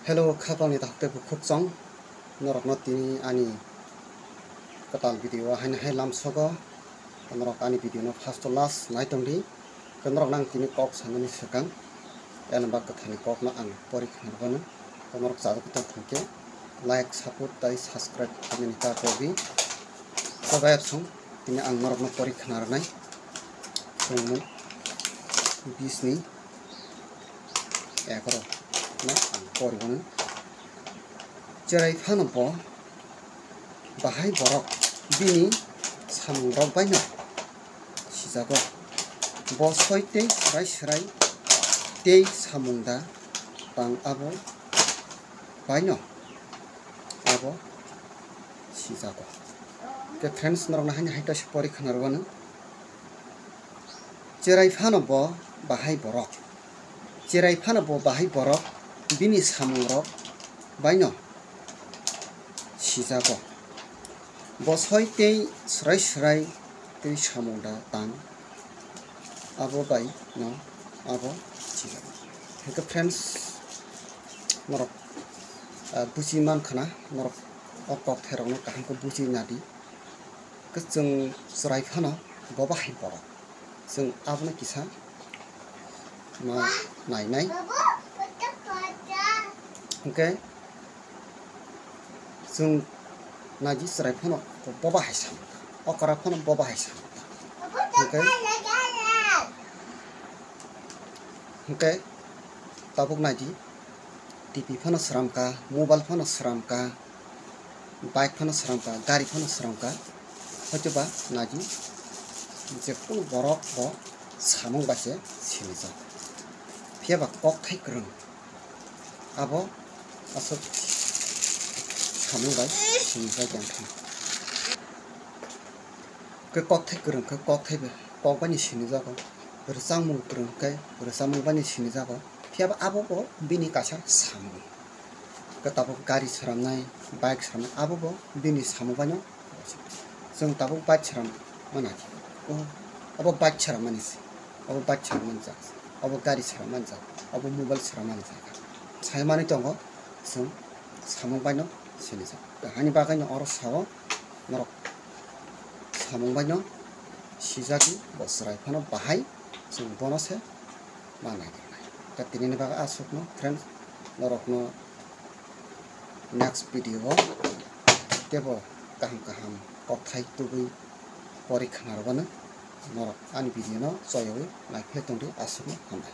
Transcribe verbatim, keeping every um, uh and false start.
Hello, khapangni takhuk tei bukhuk chong. Norokno tini ani kwtal video o haino hai lamsogo. Norok ani video no first to last nai tongdi. Norokno ang tini kok sanani swkang. Elembak kwthani kokno ang pori khwnarwkano. Norok chajak tong thangkhe like, support tei subscribe khaimani ta kobi. Kobai absong tini ang norokno pori khwnarwnai. Chwng bisni egaroh no ang poriwano. Cherai phano bo bahai borok bini samungrok baino sijago. Bo soi tei swrai swrai tei samung da tang abo baino abo sijago. Ke friends, norokno haino hai kaisa pori khwnarwkano. Cherai phano bo bahai borok. Cherai phano bo bahai borok bini samungrok baino sijago. Bo soi tei swrai swrai tei samung da tang. Abo bai no abo sijago. Hwnkhe friends, norok, ah, buji mankha na, norok o kokthairokno kaham khe buji nadi. Khe chwng chwrai phano bo bahai borok. Chwng abono kisa ma nainai. Hwnkhe chwng naidi chwrai phano bo bahai sa. Okra phano bo bahai sa. Hwnkhe, hwnkhe tabuk naidi T V phano sramkha, mobile phano sramkha. Bike phano sramkha, gari phano sramkha, hoitoba naidi je kunu borok bo samung bai se sinijak. Phiya ba kokthai kwrwng abo aswk samung bai sinijak wngkha. Khe kokthai kwrwng khe kokthai bai kok bai ni sinijago, rwchapmung kwrwng khe rwchapmung bai ni sinijago. Phiya ba abo bo bini kaisa samung. Khe tabuk gari sramnai, bike sramnai, abo bo bini samung baino. Chwng tabuk bike sram mana. O, abo bike sram mani se. Abo bike sram mani jak. Abo gari sram mani jak. Abo mobile sram mani jak. Sai mani tongo chwng samung baino sinijak. Hani bagwi no oro sao norok samung baino sijagwi bo chwrai phano bahai chwng bono se ma naijaknai. Khe tinini bagwi aswkno friends, norokno next video o teibo kaham kaham kokthai tubui pori khwnarwkano norok ani video no choyawi naiphai tongdi, aswkno hambai.